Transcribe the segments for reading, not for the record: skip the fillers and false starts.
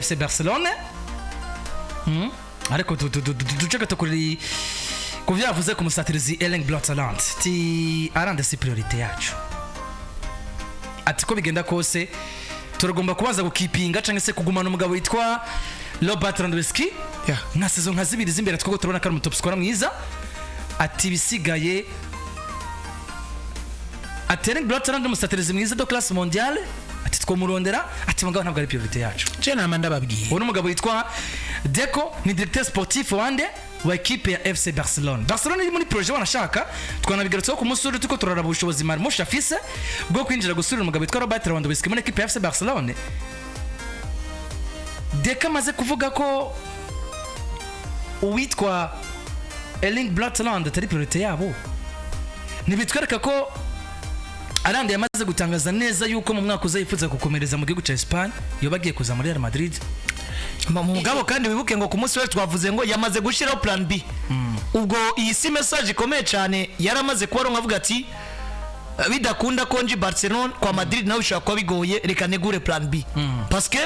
FC Barcelone. Ariko duce gato kuri ku byo yavuze ku musatirizi Erling Braut Haaland, ti Haaland si priorité yacu, ati ko bigenda kose turagomba kubanza gukipinga cyangwa se kugumana umugabo witwa Robert Lewandowski nka saison nka zibiri z'imbere, twebwe turabona ko ari umutop scorer mwiza. Ati ibisigaye, ati Erling Braut Haaland ni umusatirizi mwiza de classe mondiale, ati twomurondera, ati mugabo ntabwo ari priorité yacu. Je nama ndababwiye. Uwo ni umugabo witwa Deco, ni directeur sportif wande wa ekipe ya FC Barcelone. Barcelone iri muri projet, wanashaka twanabigarutseho ku munsi uri turiko turaraba ubushobozi Marmoush afise bwo kwinjira gusubira umugabo witwa Robert Lewandowski muri ekipe ya FC Barcelone. Deco amaze kuvuga ko uwitwa Erling Braut Haaland atari priorité yabo, ntibitwereka ko Haaland yamaze gutangaza neza yuko mu mwaka uza yifuza gukomereza mu gihugu cya Espagne, yoba agiye kuza muri Real Madrid? Mu mugabo kandi wibuke ngo ku munsi we twavuze ngo yamaze gushyiraho plan B. Ubwo iyi si message ikomeye cyane yaramaze kuba aronka, avuga ati bidakunda ko nji Barcelone, kwa Madrid nawe bishobora kuba bigoye, reka negure plan B, parce que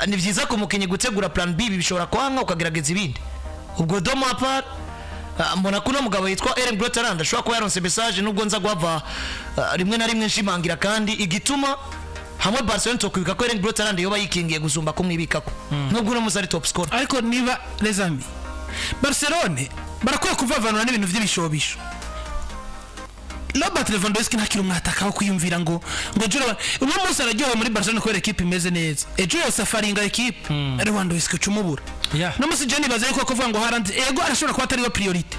ni byiza ku mukinnyi gutegura plan B. Ibi bishobora kwanga ukagerageza ibindi. Ubwo de ma part mbona ko uno mugabo yitwa Erling Braut Haaland ashobora kuba yaronse message, nubwo nza guhava rimwe na rimwe nshimangira kandi igituma hamwe Barcelona tokwibika ko Erling Braut Haaland yoba yikingiye gusumba kumwibikako, nubwo uno musi ari top scorer. Ariko niba, les amis, Barcelone barakwiye kuvavanura n'ibintu by'ibishobisho. Robert Lewandowski ntakiri umwataka wo kwiyumvira ngo ejo uno munsi araryohewe muri Barcelona kubera ekipe imeze neza, ejo yose afaringa ekipe Lewandowski ucumubura. No munsi je nibaza yuko kuvuga ngo Haaland, ego arashobora kuba atariwe priorité,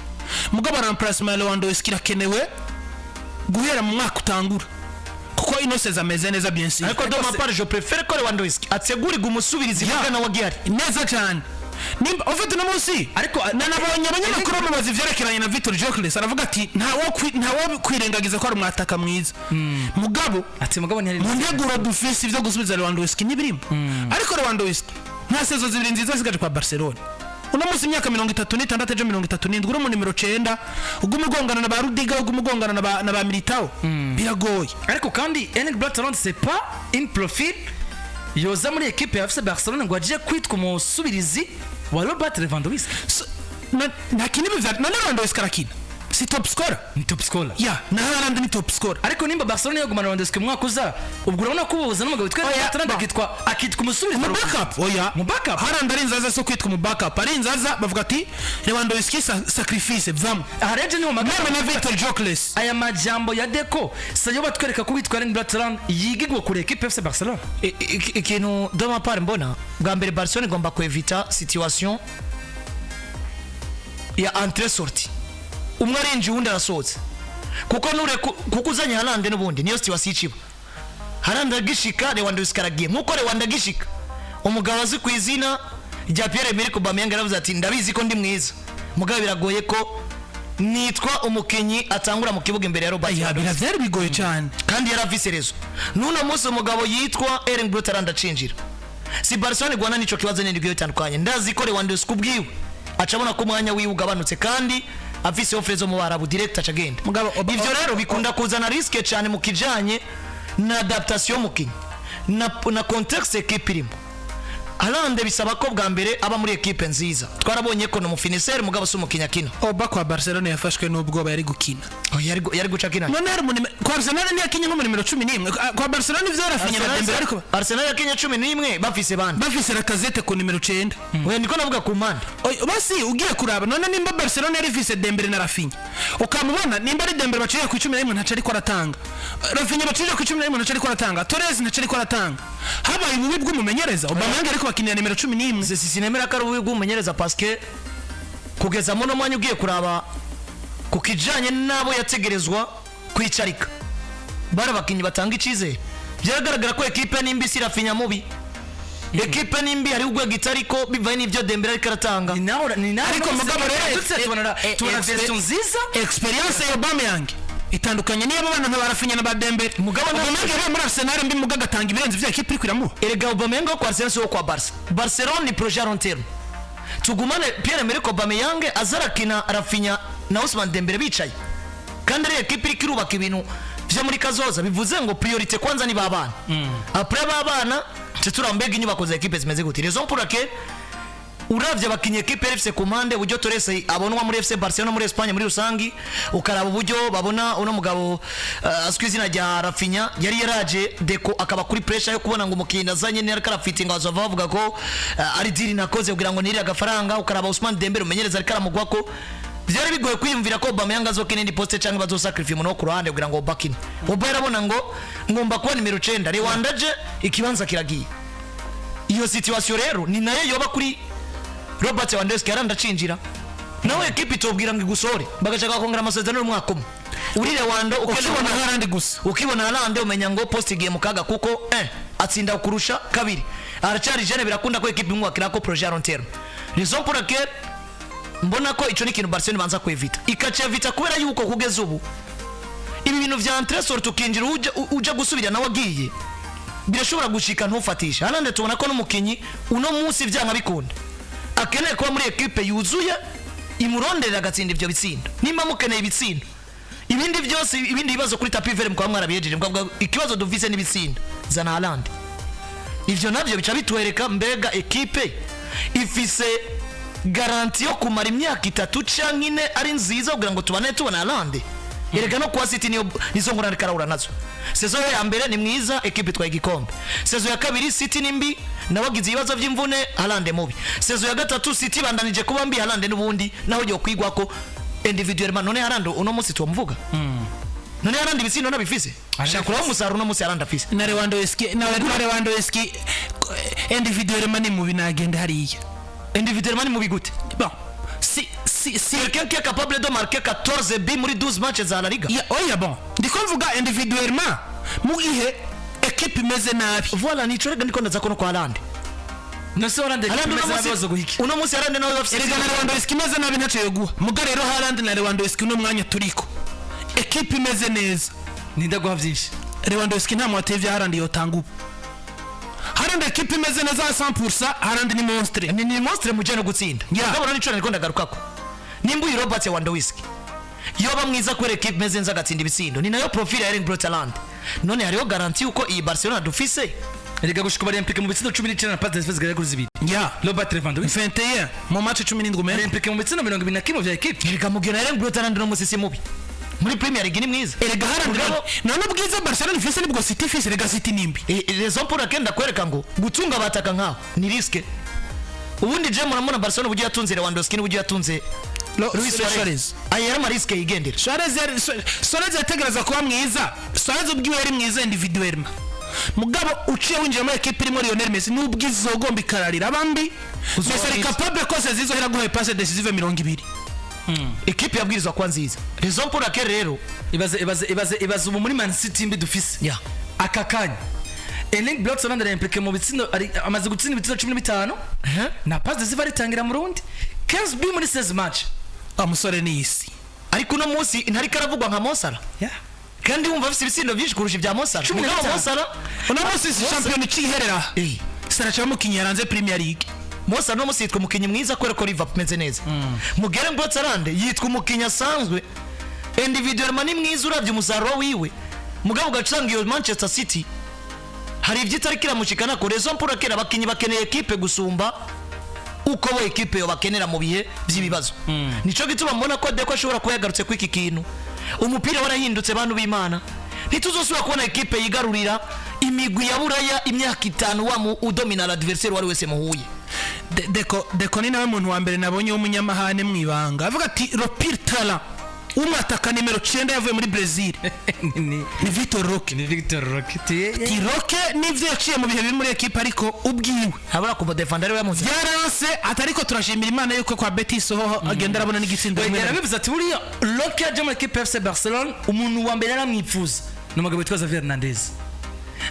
mugabo remplacement ya Lewandowski irakenewe guhera mu mwaka utangura, kuko ino saison ameze neza, bien sûr. Ariko de ma part je préfère ko Lewandowski ategurirwa umusubirizi muga nawe agihari. Neza cyane. Nimba ufite uno munsi, Ariko nanabonye abanyamakuru bamubaza ivyerekeranye na Victor Gyökeres, aravuga ati ntawo kwirengagiza ko ari umwataka mwiza, mugabo Ati mugabo ntiyari mu nteguro dufise ivyo gusubiza Lewandowski ntibirimo. Ariko Lewandowski nta saison zibiri nziza asigaje kwa Barcelona. Uno munsi imyaka 36, ejo 37, uri mu nimero 9, uguma ugongana na ba Rudiger, uguma ugongana na ba Militao, biragoye. Ariko kandi Erling Braut Haaland, c'est pas une profil yoza muri ekipe ya FC Barcelone ngo aje kwitwa umusubirizi wa Robert Lewandowski. Ntakina ibi vya none Lewandowski arakina, si top scorer? Ni top scorer. Ya, na Haaland ni top scorer. Ariko nimba Barcelona yogumana Lewandowski mu mwaka uza, ubwo urabona ko ubuza n'umugabo witwa Erling Braut Haaland Ba. akitwa umusubizi Mu backup, oya. Mu backup. Haaland ari inzaza so kwitwa mu backup, ari inzaza bavuga ati Lewandowski sacrifice vamo. Aha rero niho Même magambo na Victor Gyökeres. Aya majambo ya Deco sayo batwereka ko witwa Erling Braut Haaland yigigwa kure ekipe FC Barcelona. Ikintu de ma part mbona, bwa mbere Barcelona igomba kwevita situation ya entrée sortie, umwe arinjiye uwundi arasohotse, kuko nure kuko uzanye Haaland n'ubundi niyo situation iciba. Haaland agishika, Lewandowski aragiye. Nkuko Lewandowski agishika, umugabo azi ku izina rya Pierre Emerick Aubameyang yaravuze ati ndabizi ko ndi mwiza, mugabo biragoye ko nitwa umukinyi atangura mu kibuga imbere ya Robert Ya, Lewandowski. biravyari bigoye cyane. Kandi yari afise raison. N'uno munsi umugabo yitwa Erling Braut Haaland acinjira, si Barcelona igwana n'ico kibazo n'indi bigiye bitandukanye. Ndazi ko Lewandowski ubwiwe aca abona ko umwanya wiwe ugabanutse, kandi afise offre zo mu Barabu direct, aca agenda. Mugabo, Ivyo rero bikunda kuzana risque cyane mu kijanye na adaptation y'umukinyi na contexte equipe irimo. Haaland bisaba ko bwa mbere aba muri equipe nziza. Twarabonye ko ni umufinisseur, mugabo si umukinyi akina. Oba kwa Barcelona yafashwe n'ubwoba, yari gukina. Oh, yari guca akina. None hari kwa Arsenal ntiyakinye nko mu nimero 11? Kwa Barcelona ivyo Raphinha na Dembele, ariko Arsenal yakinye 11 bafise bande? Bafise Lacazette ku nimero 9. Oya, niko navuga ku mpande. Oya, basi ugiye kuraba none nimba Barcelona yari ifise Dembele na Raphinha, ukamubona nimba ari Dembele baciye ku 11 ntaco ariko aratanga, Raphinha baciye ku 11 ntaco ariko aratanga, Torres ntaco ariko aratanga, habaye ububi bw'umumenyereza Aubameyang ariko bakinira nimero 11. Sinemera ko ari ububi bw'umumenyereza, parce que kugeza muno mwanya ugiye kuraba ku kijanye n'abo yategerezwa kwicarika, bari abakinnyi batanga icizere. Byagaragara ko ekipe nimbi si Raphinha mubi, ekipe nimbi hari urwego itariko bivanye n'ivyo Dembele ariko aratanga. Ni nawe Ariko mugabo rero, tubona tubona version nziza. Experience ya Aubameyang itandukanye niyo abo bana nka ba Raphinha na ba Dembele. Mugabo Aubameyang yari muri Arsenal mbi, mugaga atanga ibirenze ivyo ekipe iriko iramuha. Erega Aubameyang wo kwa Arsenal si wo kwa Barca. Barcelona ni projet à long terme. Tugumane Pierre Emerick Aubameyang azarakina Raphinha na Ousmane Dembele bicaye, kandi ari ekipe iriko irubaka ibintu vyo muri kazoza. Bivuze ngo priorité kwanza ni babana, après babana. Nce turaba mbega inyubako za ekipe zimeze gute. Raison pour laquelle uravye abakinyi ekipe ya FC ku mpande, uburyo Torres abonwa muri FC Barcelona, muri Espagne muri rusangi, ukaraba uburyo babona uno mugabo azwi izina rya Raphinha, yari yaraje Deco akaba kuri pressure yo kubona ngo umukinyi azanye ni ariko arafitinga, bazova bavuga ko ari deal nakoze kugira ngo nirire agafaranga. Ukaraba Ousmane Dembele, umenyereza ariko aramugwa ko byari bigoye kwiyumvira ko Aubameyang azokina indi poste cyangwa bazosacrifice umuntu wo ku ruhande kugira ngo Oba akine. Oba yarabona ngo ngomba kuba nimero 9, Lewanda je ikibanza kiragiye. Iyo situation rero ni nayo yoba kuri Robert Lewandowski. Yarandacinjira nawe ekipe itobwira ngo igusore, bagashaka kongera amasezerano y'umwaka umwe uri Lewando. Ukibona Haaland gusa. Ukibona Haaland umenya ngo poste igiye mu kaga, kuko atsinda kurusha, kabiri aracyari jeune, birakunda ko ekipe imwubakira ko projet à long terme. Raison pour laquelle mbona ko ico ni ikintu Barcelona ibanza kwevita, ikacevita kubera yuko kugeza ubu ibi bintu vya entrée sortie, ukinjira uja gusubira nawe agiye, birashobora gushika ntufatisha. Haaland tubona ko n'umukinyi uno munsi vyanka bikunda akeneye kuba muri ekipe yuzuye imuronderera agatsinda ivyo bitsindo. Nimba mukeneye ibitsindo, ibindi byose, ibindi bibazo kuri tapis vert mukaba mwarabihejeje, mukavuga ikibazo dufise n'ibitsindo, zana Haaland. Ivyo navyo bica bitwereka mbega ekipe ifise garantie yo kumara imyaka 3 canke 4 ari nziza kugira ngo tubane tubona Haaland. Erega no kuwa City niyo nizo ngorane karahura nazo. Saison ya mbere ni mwiza, ekipe itwaye igikombe. Saison ya kabiri City ni mbi, nawe agize ibibazo by'imvune, Haaland mubi. Saison ya gatatu City bandanije kuba mbi, Haaland n'ubundi naho yo kwigwa ko individuellement. None Haaland uno munsi tumuvuga, none Haaland ibitsindo nabifise, shakuraho umusaruro uno munsi Haaland afise. Na Lewandowski individuellement ni mubi, nagenda hariya. Individuellement ni mubi gute? Bon, si Quelqu'un qui est capable de marquer 14 buts muri 12 matchs za La Liga. Ya, oya, bon, ndiko mvuga individuellement mu gihe ekipe imeze nabi. Voilà, nico rega ndiko ndaza ko no kwa Haaland. Nose Haaland Haaland imeze uno nabi munsi bazo guhika. Uno munsi Haaland nawe bafise Erega na Lewandowski imeze nabi ntacyo yoguha. Muga rero Haaland na Lewandowski, uno mwanya turiko ekipe imeze neza, Nindaguha byinshi. Lewandowski nta mwateye vya Haaland yotanga ubu. Haaland ekipe imeze neza 100%, Haaland ni monstre. Ni monstre mu no gutsinda. Ngabona nico nariko ndagarukako, nimba uyu Robert Lewandowski yoba mwiza kubera ekipe imeze neza agatsinda ibitsindo, ni nayo profile ya Erling Braut Haaland. None hariho garantie yuko iyi Barcelona dufise Erega gushika bari impliqué mu bitsindo 19 na passe décisive zigera kuri 2. Ya. Robert Lewandowski 21 mu match 17 ari mengo. impliqué mu bitsindo 21 vya ekipe. Erega mubwira na Erling Braut Haaland no munsi si mubi, muri Premier League ni mwiza. Erega Haaland none ubwiza Barcelona ifise nibwo City ifise? Erega City nimbi. Raison pour laquelle ndakwereka ngo gutunga abataka nkaho ni risque. Ubundi je murabona Barcelona uburyo yatunze Lewandowski n'uburyo yatunze Luis Suarez, aya yari amarisque yigendera. Suarez yategereza kuba mwiza. Suarez ubwiwe yari mwiza individuellement, mugabo uciye winjira muri ekipe irimo Lionel Messi n'ubwiza ugomba ikararira abandi. Uzoba Messi ari mwiza. capable kose zizohera guha passe décisive 20. Ekipe yabwirizwa kuba nziza, raison pour laquelle rero Ibaze, ibaze, ibaze, ibaze ubu muri Man City mbi dufise aka kanya, Erling Braut Haaland ari impliqué mu bitsindo, amaze gutsinda ibitsindo 15 na passe décisive aritangira mu rundi, 15 buts muri 16 match. Wa musore ni isi. Ariko uno munsi ntariko aravugwa nka Mo Salah, kandi wumva afise ibitsindo byinshi kurusha ibya Mo Salah. Cumi na Mugabo bitanu. Mo Salah Uno munsi si champion iciherera, Salah cyangwa umukinnyi yaranze Premier League. Mo Salah uno munsi yitwa umukinnyi mwiza kubera ko Liverpool imeze neza. Mugere Braut Haaland yitwa umukinnyi asanzwe, individuellement ni mwiza uravye umusaruro wiwe, mugabo ugacanga iyo Manchester City hari ibyo itariko iramushikana ko. Raison pour laquelle abakinnyi bakeneye ekipe gusumba uko bo ekipe yo bakenera mu bihe by'ibibazo. Nico gituma mbona ko Deco ashobora kuba yagarutse kuri iki kintu. Umupira warahindutse, bantu b'Imana. Ntituzosubira kubona ekipe yigarurira imigwi ya Buraya imyaka 5 wa mu udomina l'adversaire wari wese muhuye. Deco ni nawe muntu wa mbere nabonye w'umunyamahane mu ibanga avuga ati le pire talent umwataka nimero 9 yavuye muri Brazil ni ni Vitor Roque. Ni Victor Roque. Ati Roque nivyo yaciye mu bihe biri muri ekipe, ariko ubwiwe habura kumudefanda ariwe yamuze. Byaranse ati ariko turashimira Imana yuko kwa Betis ho agenda arabona n'igitsinda rimwe na rimwe. Yarabivuze ati buriya Roque yaje muri ekipe FC Barcelona, umuntu wa mbere yaramwipfuza ni umugabo witwa Xavier Hernandez.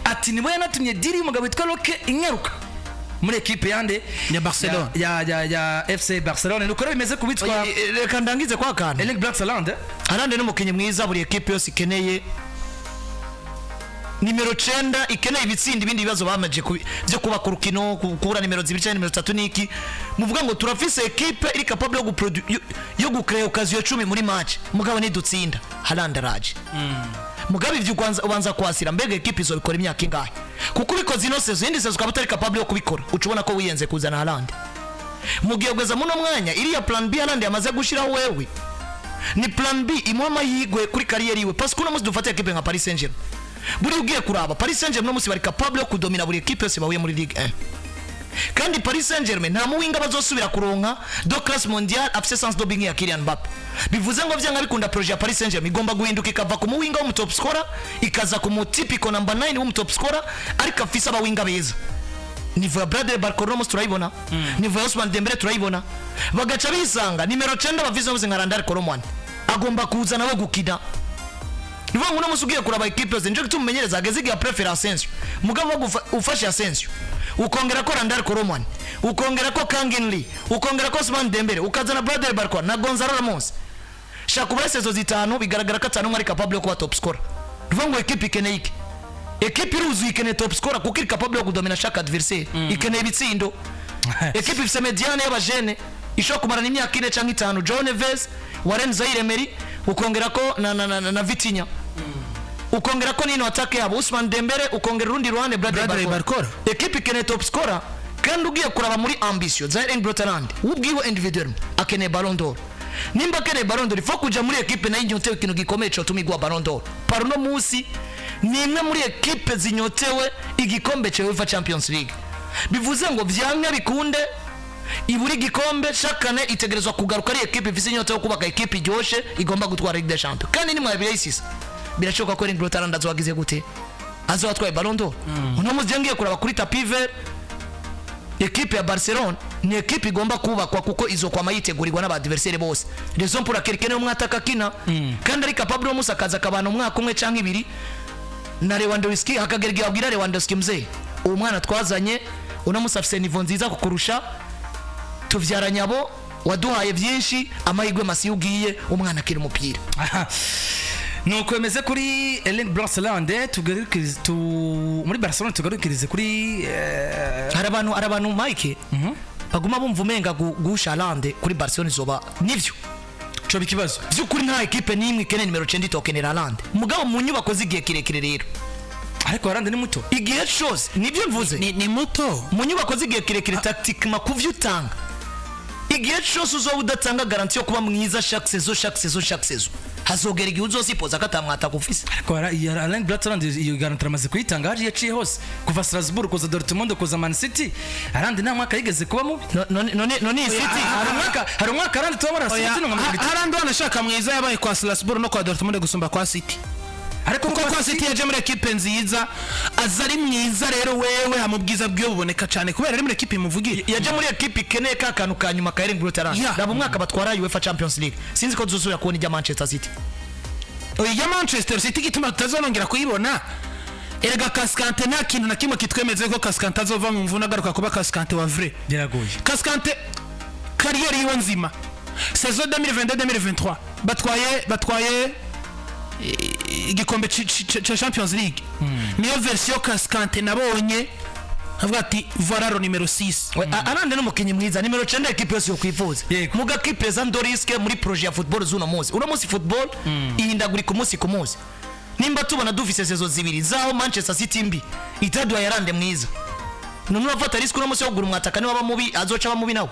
Ati niwe yanatumye deal y'umugabo witwa Roque inyaruka muri ekipe yande? Ya Barcelona. Ya FC Barcelona. Nuko rero bimeze kubitwa Reka ndangize kwa kantu. Erling Braut Haaland. Haaland ni umukinnyi mwiza buri ekipe yose ikeneye nimero 9, ikeneye ibitsinda. Ibindi bibazo bamaje byo kubaka urukino, kubura nimero 2 cyangwa nimero 3 niki muvuga ngo turafise ekipe iri capable yo gucreate occasion 10 muri match, mugabo nidutsinda. Haaland araje, mugabo ivyo ubanza kwasira mbega ekipe izobikora imyaka ingahe? Kuko ubikoze ino saison, iyindi saison ukaba utari capable yo kubikora, uca ubona ko wiyenze kuzana Haaland. Mu gihe ugeza muno mwanya, iriya plan B Haaland yamaze gushiraho wewe ni plan B imuha amahirwe kuri carrière yiwe, parce que uno munsi dufate ekipe nka Paris Saint-Germain. Buri ugiye kuraba Paris Saint-Germain, uno munsi bari capable yo kudomina buri ekipe yose bahuye muri Ligue 1. Kandi Paris Saint-Germain nta muwinga bazosubira kuronka de classe mondiale afise sens de but ya Kylian Mbappe. Bivuze ngo vyanga bikunda, projet ya Paris Saint-Germain igomba guhinduka, ikava ku muwinga w'umu top scorer, ikaza ku mu typical number 9 w'umu top scorer, ariko afise abawinga beza. Niveau ya Bradley Barcola uno munsi turayibona, niveau ya Ousmane Dembele turayibona. Bagaca bisanga nimero 9 bafise bose nka Randal Kolo Muani agomba kuza nawe gukina. Ni ngo uno munsi ugiye kuraba ekipe yose, nico gituma umumenyereza ageze igihe préfère Asensio. Mugabo ufashe Asensio, ukongera ko Randal Kolo Muani, ukongera ko Kang-in Lee, ukongera ko Ousmane Dembele, ukazana Bradley Barcola na Gonzalo Ramos, shaka ubare saison zitanu, bigaragara ko atanu ari capable yo kuba top scorer. Ni ngo ekipe ikeneye iki? Ekipe iruzuye, ikeneye top scorer kuko iri capable yo kudomina chaque adversaire, ikeneye ibitsindo. Ekipe ifise médiane y'abajene ishobora kumarana imyaka 4 cyangwa 5, João Neves, Warren Zaire Emery, ukongera ko na Vitinha, ukongera ko nino attaque yabo Ousmane Dembele, ukongera urundi ruhande Bradley Bradley Barcola. Barcola. Ekipe ikeneye top scorer. Kandi ugiye kuraba muri ambition za Erling Braut Haaland ubwiwe individuel, akeneye Ballon d'Or. Nimba akeneye Ballon d'Or, ifo kuja muri ekipe nayo inyotewe ikintu gikomeye cotuma igwa Ballon d'Or. Par uno munsi ni imwe muri ekipe zinyotewe igikombe ca UEFA Champions League. Bivuze ngo vyanke bikunde, iburi igikombe chaque année, itegerezwa kugaruka ari ekipe ifise inyota yo kubaka ekipe iryoshe igomba gutwara Ligue des Champions. Kandi nimwabirayisisa, birashoboka ko Erling Braut Haaland azowagize gute, azoba atwaye Ballon d'Or. Uno munsi ngiye kuraba kuri tapis vert, ekipe ya Barcelone ni ekipe igomba kubakwa kuko izokwama yitegurirwa n'aba adversaire bose, raison pour laquelle ikeneye umwataka akina kandi ari capable. Umunsi akaza akabana umwaka umwe canke ibiri na Lewandowski, hakagera igihe abwira Lewandowski: "Mzee, uwo mwana twazanye uno munsi afise niveau nziza kukurusha, tuvyaranye abo waduhaye byinshi, amahirwe masi ugiye umwana akina umupira." Aha. Nuko bimeze kuri Erling Braut Haaland. Tugarukirize muri Barcelona, tugarukirize kuri Hari abantu Mike baguma bumva umenga guhusha Haaland kuri Barcelona izoba nivyo. Coba ikibazo. By'ukuri nta ekipe n'imwe ikeneye nimero 9 itokenera Haaland. Mugabo mu nyubako z'igihe kirekire rero, Ariko Haaland ni muto. Igihe cyose nibyo mvuze. Ni muto. Mu nyubako z'igihe kirekire, tactiquement, kuvyo utanga igihe cyose, uzoba udatanga garantie yo kuba mwiza chaque saison, chaque saison, chaque saison, hazogera igihe uzosipoza ko atamwataka ufise. Ariko Erling Braut Haaland iyo garantie aramaze kuyitanga haje yaciye hose, kuva Strasbourg kuza Dortmund kuza Man City. Haaland nta mwaka yigeze kuba mubi. None iyi City Hari umwaka Haaland tuba Oya, barasubitse nka 30. Haaland wanashaka mwiza yabaye kwa Strasbourg no kwa Dortmund gusumba kwa City. Ariko kuko kwa City yaje muri ekipe nziza, aza ari mwiza. Rero wewe hamwe ubwiza bwiwe buboneka cyane kubera ari muri ekipe imuvugira. Yaje muri ekipe ikeneye ka kantu ka nyuma ka Erling Braut Haaland. Raba umwaka batwara UEFA Champions League, sinzi ko tuzosubira kubona ijya Manchester City. Oya, ya Manchester City igituma tutazonongera kuyibona, erega Cascante nta kintu na kimwe kitwemeze ko Cascante azova mu mvune agaruka kuba Cascante wa vrai. Biragoye. Cascante carrière yiwe nzima, saison 2022 2023 batwaye igikombe ca Champions League, niyo version Cascante nabonye avuga ati: "Voilà le numéro 6." Haaland ni umukinnyi mwiza, nimero 9 ekipe yose yokwifuza. Muga kipeza ndo risque muri projet ya football z'uno munsi. Uno munsi football ihindagurika umunsi ku munsi. Nimba tubona dufise saison zibiri zaho Manchester City mbi itaduhaye Haaland mwiza, none urafata risque uno munsi yo kugura umwataka, niba aba mubi azoca aba mubi nawe.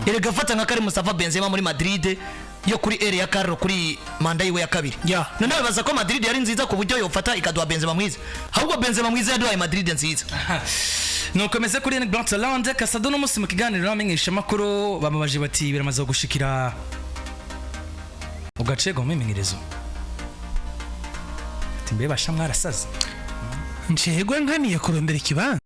Erega fata nka Karim Mustafa Benzema muri Madrid yo kuri ère ya Carlo, kuri manda yiwe ya kabiri. None bibaza ko Madrid yari nziza ku buryo yofata ikaduha Benzema mwiza? Ahubwo Benzema mwiza yaduhaye Madrid nziza. Nuko meze kuri Erling Braut Haaland. Casado no munsi mu kiganiro n'abamenyeshamakuru bamubaje bati: "Biramaze gushikira ugacega mu mimenyerezo?" Ati: "Mbe basha, mwarasaze." Njegwe nkaniye kurondera ikibanza.